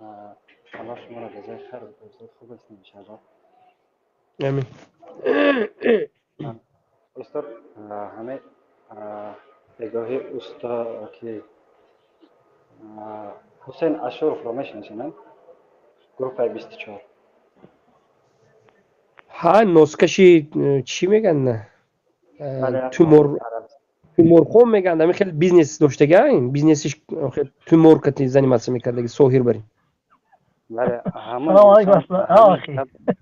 Аллоҳ шуморо ҷазои хайр бидиҳад. Хуб аст, иншоаллоҳ. Амин. Устод, ҳаме бегоҳи усто ки Ҳусейн Ашуровро мешиносед? Группаи 24. Ҳа, носкаши чӣ мегӯянд, тумор, туморхон мегӯянд. Ҳамин хел бизнес доштага, бизнесиш тумор кати заниматься мекардаги, соҳир барин.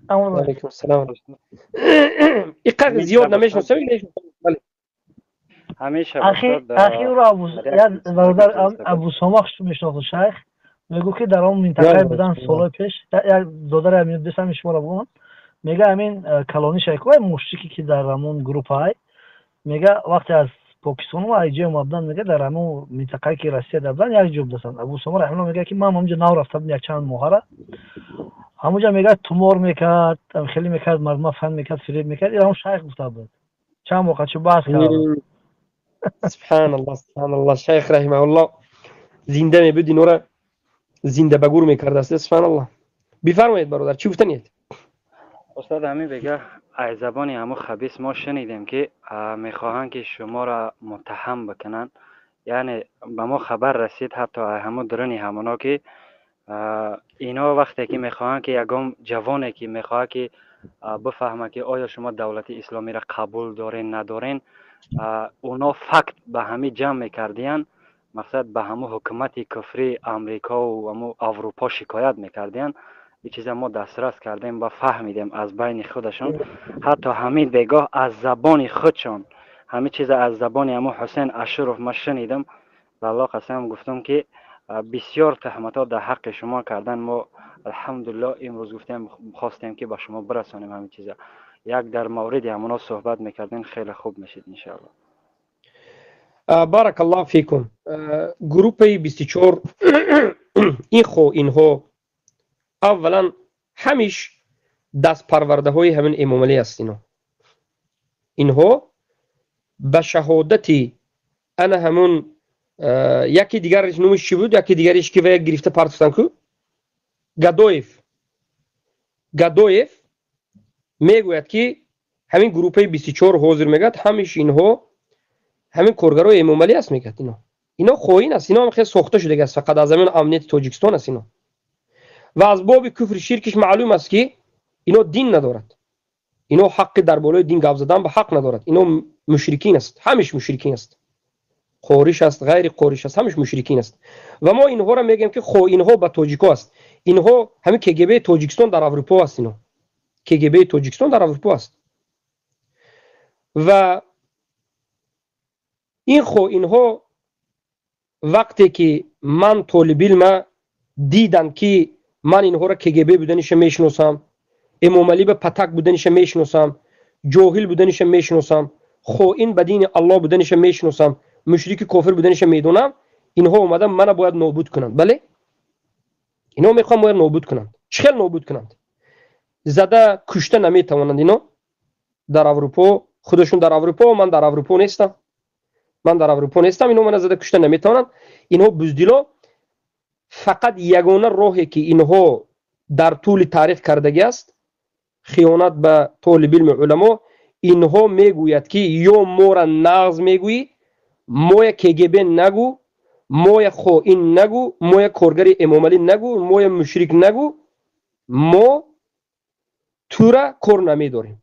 Алайкум салом. Иқадр зиёд намешиносам. Ӯро бародар Абусома хуш мешинохт. Шайх мегӯ, ки дар он минтақае будан солҳои пеш, як додари дӯстами шуморо бугӯям, мега, ҳамин калони шайхо, мушрике, ки дар ҳамон группаай, мега, вақте аз Покистон ай ҷо омадан, мега, дар ҳамон минтақае, ки Россия дар будан, як ҷо будастанд. Абусома раҳималло мега, ки ман ҳамонҷо нав рафта будам якчанд моҳара. Ҳамонҷо, мега, тумор мекард, хеле мекард, мардума фан мекард, фиреб мекард. Ин ҳамон шайх гуфта буд, чанд моҳ чу баҳс кард. Субҳаналлоҳ, субҳаналлоҳ. Шайх раҳимаҳуллоҳ зинда мебуд, инора зинда ба гур мекардааст. Субҳаналлоҳ. Бифармоед, бародар, чӣ гуфтаниед? Устод, ҳамин бега аз забони ҳамун хабис мо шунидем, ки мехоҳанд, ки шуморо муттаҳам бикунанд. Яъне ба мо хабар расид, ҳатто ҳамун дуруни ҳамоно, ки ино вақте ки мехоҳанд, ки ягон ҷавоне, ки мехоҳад, ки бифаҳмад, ки оё шумо давлати исломиро қабул дорен, надорен, оно факт ба ҳамин ҷамъ мекардиянд, мақсад, ба ҳамун ҳукумати куфри Амрикову ҳамун Аврупо шикоят мекардиянд. Ин чиза мо дастрас кардем ва фаҳмидем аз байни худашон. Ҳатто ҳамин бегоҳ аз забони худшон ҳамин чиза, аз забони ҳамун Ҳусен Ашуров ма шунидам. Ба Аллоҳ қасам, гуфтам, ки бисёр туҳматҳо дар ҳаққи шумо кардан. Мо, алҳамдулилло, имрӯз гуфтем, хостем, ки ба шумо бирасонем ҳамин чиза. Як дар мавриди ҳамоно суҳбат мекардем, хеле хуб мешид, иншоалло. Баракаллоҳу фикум. Группаи 24, ин хоинҳо аввалан ҳамиш дастпарвардаҳои ҳамин Эмомалӣ аст. Ино, инҳо ба шаҳодати ана ҳамун яки дигараш, номиш чӣ буд, яки дигариш, ки вая гирифта партофтан ку, Гадоев. Гадоев мегӯяд, ки ҳамин группаи 24 ҳозир, мегӯяд, ҳамиш инҳо ҳамин коргарои Эмомалӣ аст. Мегӯяд, ино хоин аст, ино хеле сохта шудага аст, фақат аз ҳамин амнияти Тоҷикистон аст ино. Ва аз боби куфри ширкиш маълум аст, ки ино дин надорад, ино ҳаққи дар болои дин гап задан ба ҳақ надорад. Ино мушрикин аст, ҳамиш мушрикин аст, қориш аст, ғайри қориш аст, ҳамиш мушрикин аст. Ва мо инҳоро мегӯем, ки хоинҳо ба тоҷико аст. Инҳо ҳамин КГБ Тоҷикистон дар Аврупо аст, ино КГБ Тоҷикистон дар Аврупо аст. Ва ин хоинҳо вақте ки ман толибилма диданд, ки ман инҳоро КГБ буданиша мешиносам, Эмомалӣ ба патак буданиша мешиносам, ҷоҳил буданиша мешиносам, хоин ба дини Аллоҳ буданиша мешиносам, мушрики кофир буданиша медонам, инҳо омадан мана бояд нобуд кунанд. Бале, инҳо мехоҳанд бояд нобуд кунанд. Чӣ хел нобуд кунанд? Зада кушта наметавонанд. Ино дар Аврупо, худашон дар Аврупо, ман дар Аврупо нестам, ман дар Аврупо нестам. Инҳо мана зада кушта наметавонанд. Инҳо буздило. Фақат ягона роҳе, ки инҳо дар тӯли таърих кардагӣ аст, хиёнат ба толибилми уламо. Инҳо мегӯяд, ки ё мора нағз мегӯӣ, моя КГБ нагӯ, моя хоин нагӯ, моя коргари Эмомалӣ нагӯ, моя мушрик нагӯ, мо тура кор намедорем.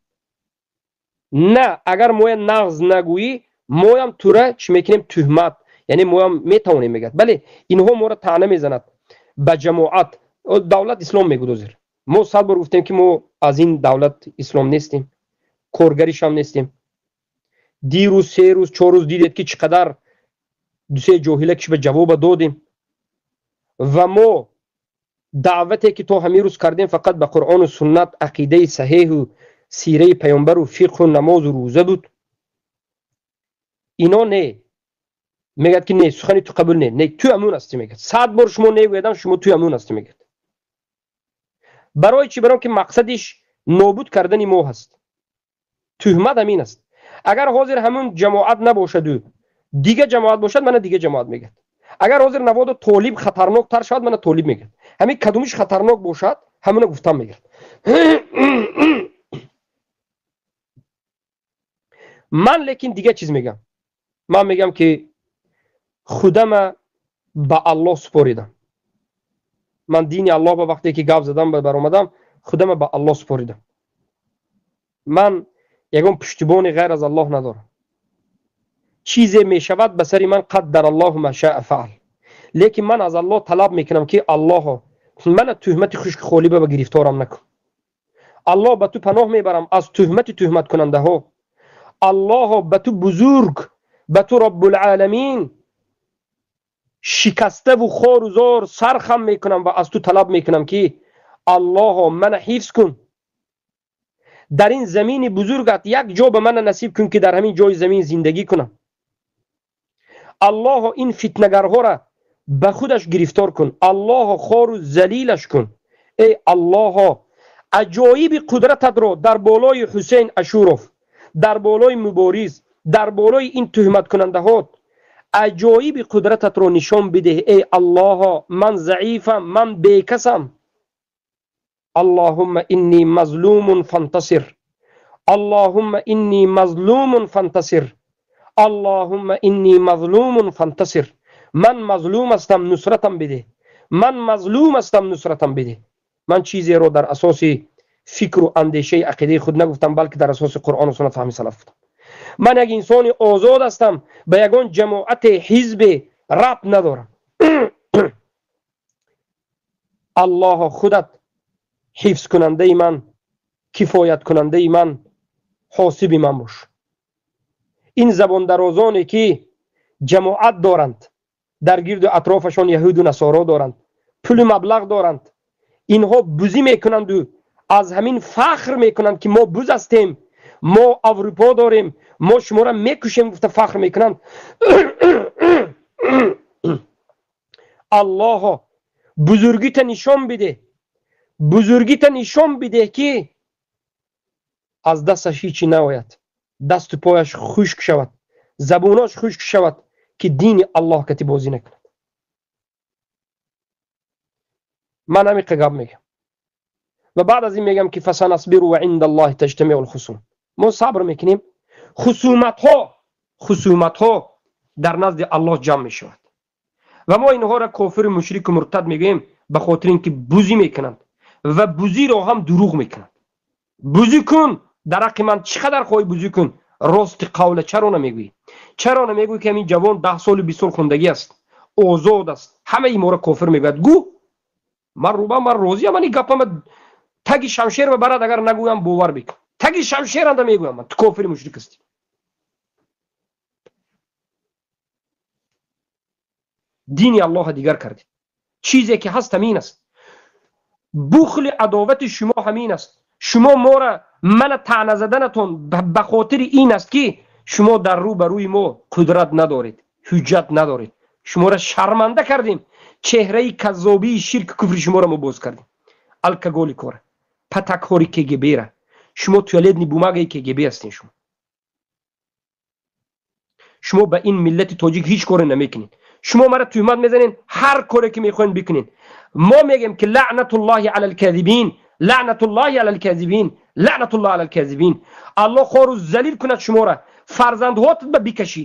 На, агар моя нағз нагӯӣ, моям тура чӣ мекунем? Туҳмат, яъне моям метавонем, мегӯяд. Бале, инҳо моро таъна мезанад ба ҷамоат, давлат ислом мегӯд. Ҳозир мо 100 бор гуфтем, ки мо аз ин давлат ислом нестем, коргаришам нестем. Дирӯз, 3 рӯз, 4 рӯз дидед, ки чӣ қадар дусе ҷоҳила киш ба ҷавоба додем. Ва мо даъвате, ки то ҳамин рӯз кардем, фақат ба Қуръону суннат, ақидаи саҳеҳу сираи паёмбару фиқҳу намозу рӯза буд. Ино не, мегӯяд, ки не, сухани ту қабул не, не, ту амун ҳастӣ, мегӯяд. 100 бор шумо негӯядам, шумо ту амун ҳастӣ, мегӯяд. Барои чӣ? Баром ки мақсадиш нобуд кардани мо ҳаст, туҳмат ҳамин аст. Агар ҳозир ҳамун ҷамоат набошаду дига ҷамоат бошад, мана дига ҷамоат мегӯяд. Агар ҳозир наводу толиб хатарноктар шавад, мана толиб мегӯяд. Ҳамин кадомиш хатарнок бошад, ҳамуна гуфтан мегирад. Ман лекин дига чиз мегам. Ман мегам ки худама ба Аллоҳ супоридам. Ман дини Аллоҳ ба вақте ки гап задам баромадам, худама ба Аллоҳ супоридам. Ман ягон пуштибони ғайр аз Аллоҳ надорам. Чизе мешавад ба сари ман, қаддар Аллоҳу ма шаа фаал. Лекин ман аз Аллоҳ талаб мекунам ки Аллоҳо мана туҳмати хушки холиба ба гирифторам накун. Аллоҳ ба ту паноҳ мебарам аз туҳмати туҳматкунандаҳо. Аллоҳо ба ту бузург, ба ту Роббулъаламин шикаставу хору зор сархам мекунам ва аз ту талаб мекунам ки Аллоҳо мана ҳифз кун. Дар ин замини бузургат як ҷо ба мана насиб кун ки дар ҳамин ҷои замин зиндагӣ кунам. Аллоҳо ин фитнагарҳоро ба худаш гирифтор кун. Аллоҳо хору залилаш кун. Эй Аллоҳо, аҷоиби қудрататро дар болои Ҳусейн Ашуров, дар болои Мубориз, дар болои ин туҳматкунандаҳот аҷоиби қудрататро нишон бидеҳ. Эй Аллоҳо, ман заифам, ман бекасам. Аллоҳумма инни мазлумун фантасир. Аллоҳумма инни мазлумун фантасир. Аллоҳумма инни мазлумун фантасир. Ман мазлум ҳастам, нусратам бидеҳ. Ман мазлум ҳастам, нусратам бидеҳ. Ман чизеро дар асоси фикру андешаи ақидаи худ нагуфтам, балки дар асоси Қуръону суннат фаҳми салаф гуфтам. Ман як инсони озод ҳастам, ба ягон ҷамоате, ҳизбе рабт надорам. Аллоҳо худат ҳифзкунандаи ман, кифояткунандаи ман, ҳосиби ман бош. Ин забондарозоне ки ҷамоат доранд, дар гирду атрофашон яҳуду насоро доранд, пулу маблағ доранд, инҳо бузӣ мекунанду аз ҳамин фахр мекунанд ки мо буз ҳастем, мо Аврупо дорем, мо шуморо мекушем гуфта фахр мекунанд. Аллоҳо бузургита нишон бидеҳ, бузургита нишон бидеҳ ки аз дасташ ҳичи наояд, дасту пояш хушк шавад, забонаш хушк шавад ки дини Аллоҳ кати бозӣ накунад. Ман ҳамиқа гап мегам ва баъд аз ин мегам ки фасанасбиру ва инда Аллоҳи таҷтамиу лхусум. Мо сабр мекунем, хусуматҳо дар назди Аллоҳ ҷамъ мешавад ва мо инҳоро кофиру мушрику муртад мегӯем ба хотири ин ки бузӣ мекунанд ва бузиро ҳам дурӯғ мекунанд. Бузӣ кун, дар ҳаққи ман чӣ қадар хоҳӣ бузӣ кун, рости қавла чаро намегӯӣ? Чаро намегӯӣ ки ҳамин ҷавон 10 солу 20 сол хундагӣ аст, озод аст, ҳамаи моро кофир мегӯяд? Гӯ, ман рӯба, ман розиям, ман ин гапама таги шамшер ба барад, агар нагӯям бовар бикун. Таги шамшер анда мегӯям ман, ту кофири мушрик ҳастӣ. Дини Аллоҳа дигар кардед. Чизе ки ҳаст ҳамин аст. Бухли адовати шумо ҳамин аст. Шумо мора мана таъна заданатон ба хотири ин аст ки шумо дар рӯ ба рӯи мо қудрат надоред, ҳуҷҷат надоред. Шуморо шарманда кардем, чеҳраи каззобии ширку куфри шуморо мо боз кардем. Алкоголикора, патакҳори КГБ-ра, шумо туалетни бумагаи КГБ ҳастен. Шумо ба ин миллати тоҷик ҳеҷ коре намекунед. Шумо мара туҳмат мезанед, ҳар коре ки мехоҳед бикунед. Мо мегӯем ки лаънатуллоҳи ала алказибин, лаънатуллоҳи ала алказибин, лаънатуллоҳи ала алказибин. Аллоҳ хору залил кунад шуморо, фарзандҳотат ба бикашӣ,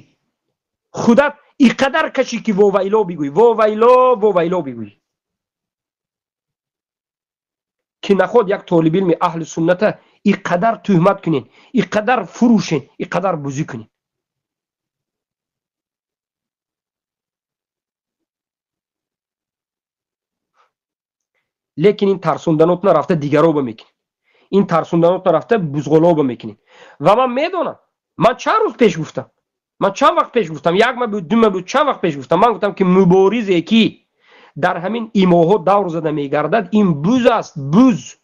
худат иқадар кашӣ ки вовайло бигӯӣ, вовайло, вовайло бигӯӣ, ки наход як толибилми аҳли сунната иқадар туҳмат кунед, иқадар фурӯшен, иқадар бузӣ кунед. Лекин ин тарсонданотна рафта дигароба мекунед, ин тарсонданотна рафта бузғолоба мекунед. Ва ман медонам, ман чанд рӯз пеш гуфтам, ман чанд вақт пеш гуфтам, як ма буд, ду ма буд, чанд вақт пеш гуфтам, ман гуфтам ки муборизе ки дар ҳамин имоҳо давр зада мегардад, ин буз аст, буз.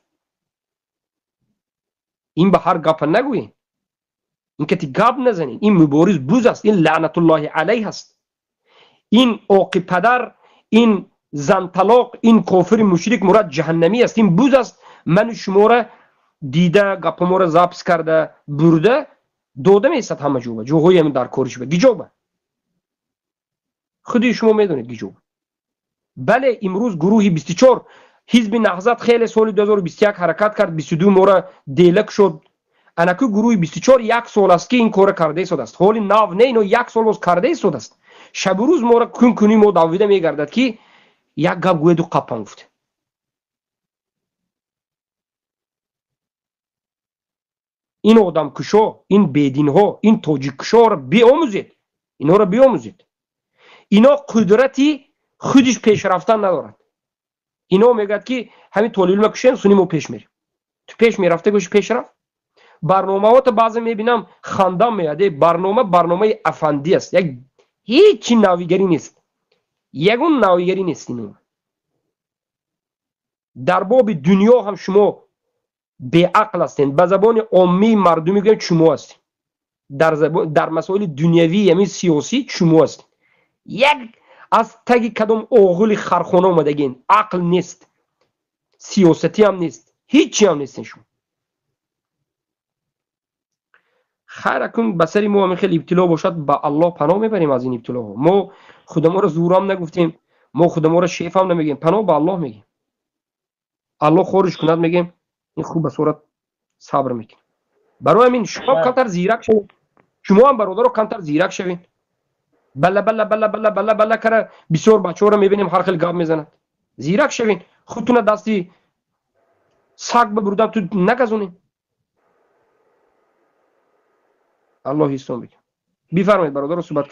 Ин ба ҳар гапа нагӯед, ин кати гап назанед, ин мубориз буз аст, ин лаънатуллоҳи алайҳ аст, ин оқи падар, ин занталоқ, ин кофири мушрик мурад ҷаҳаннамӣ аст, ин буз аст. Ману шуморо дида, гапаморо запис карда бурда дода меистад ҳама ҷоба, ҷоҳои ҳамин дар кориш ба гиҷоба. Худи шумо медонед гиҷо. Бале, имрӯз гурӯҳи 24 ҳизби Наҳзат хеле соли 2021 ҳаракат кард, 22 мора делак шуд. Анаку гурӯҳи 24 як сол аст, ки ин кора карда истодааст. Ҳоли нав не, ино як сол боз карда истодааст. Шабу рӯз мора кун кунӣ мо давида мегардад, ки як гап гӯяду қаппан гуфта. Ин одамкушо, ин бединҳо, ин тоҷиккушоро биомӯзед, инҳоро биомӯзед. Ино қудрати худиш пешрафтан надорад. Ино мегӯяд, ки ҳамин толибилма кушем, суни мо пеш мерем. Ту пеш мерафта гӯши пеш рафт. Барномаҳото баъзе мебинам, хандам меяд. Барнома барномаи афандӣ аст, як ҳечи навигарӣ нест, ягон навигарӣ нест. Ино дар боби дунё ҳам шумо беақл ҳастед. Ба забони оммии мардумӣ гӯям, чумо ҳастед. Дар масоили дунявӣ, ҳамин сиёсӣ чумо ҳастед. Як аз таги кадом оғули хархона омадагин, ақл нест, сиёсатӣ ҳам нест, ҳичи ҳам нестен шумо. Хайр, акун ба сари мо ҳамин хел ибтило бошад, ба Аллоҳ паноҳ мебарем аз ин ибтилоҳо. Мо худаморо зурам нагуфтем, мо худаморо шефам намегӯем, паноҳ ба Аллоҳ мегӯем. Аллоҳ хориш кунад мегӯем, ин хуб ба сурат сабр мекунем. Барои ҳамин шумо камтар зирак шавед, шумо ҳам бародаро камтар зирак шавед. Балла балла балла балла балла балла кара бисёр бачаҳоро мебинем, ҳар хел гап мезанад. Зирак шавед, худтуна дасти саг бибурдам ту нагазонед. Аллоҳ ҳисон бикун. Бифармоед, бародаро, суҳбат.